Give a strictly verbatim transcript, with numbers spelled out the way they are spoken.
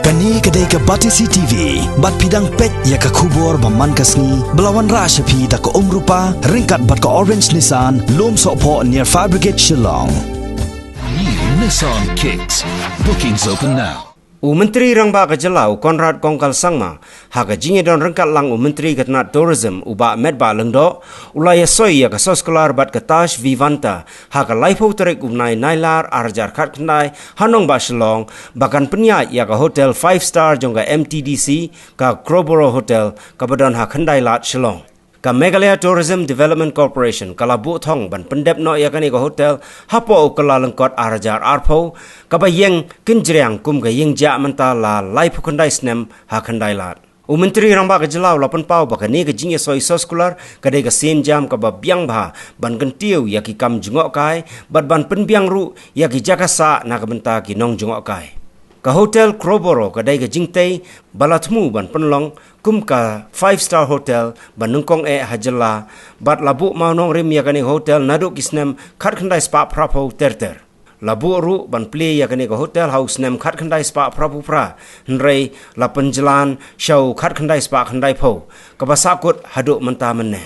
Kane ka dei ka Batesi T V, bad phi dang peit ïa ka khubor ba man ka sngi, ba la wanrah sha phi da ka Umrupa, ryngkat bad ka Orange Nissan, Lumsohphoh near Fire Brigade Shillong. New Nissan Kicks. Bookings open now. U Myntri Rangbah ka Jylla u Conrad Kongkal Sangma, ha ka jingïadon ryngkat lang u Myntri ka tnat Tourism u Bah Metbah Lyngdoh, u la ïasoi ïa ka soskular bad ka Taj Vivanta, ha ka laiphew tarik u bnai Nailar arhajar khatkhyndai, ha nongbah Shillong, ba kan pynïaid ïa ka hotel five star jong ka M T D C, ka Crowborough Hotel, kaba don ha Khyndai Lad Shillong. Ka Meghalaya Tourism Development Corporation ka la buh thong ban pyndep noh ïa kane ka hotel hapoh u Kyllalyngkot arhajar arphew, kaba ïeng kynjriang kum ka ïing jah mynta la laiphew khyndai snem ha Khyndai Lad. U Myntri Rangbah ka Jylla u la pynpaw ba kane ka jingïasoi soskular ka dei ka sienjam kaba biang bha ban kyntiew ïa ki kam jngohkai, bad ban pynbiang ruh ïa ki jaka sah na ka bynta ki nongjngohkai. Ka hotel Crowborough ka dei ka jingtei ba la thmu ban pynlong kum ka five star hotel ba nyngkong eh ha jylla, bad la buh mawnongrim ïa kane ka hotel naduh ki snem khatkhyndai spah phraphew ter ter. La buh ruh ban plie ïa kane ka hotel ha u snem khatkhyndai spah phraphew phra, hynrei la pynjlan sha u khatkhyndai spah khyndaiphew, kaba sahkut haduh mynta mynne.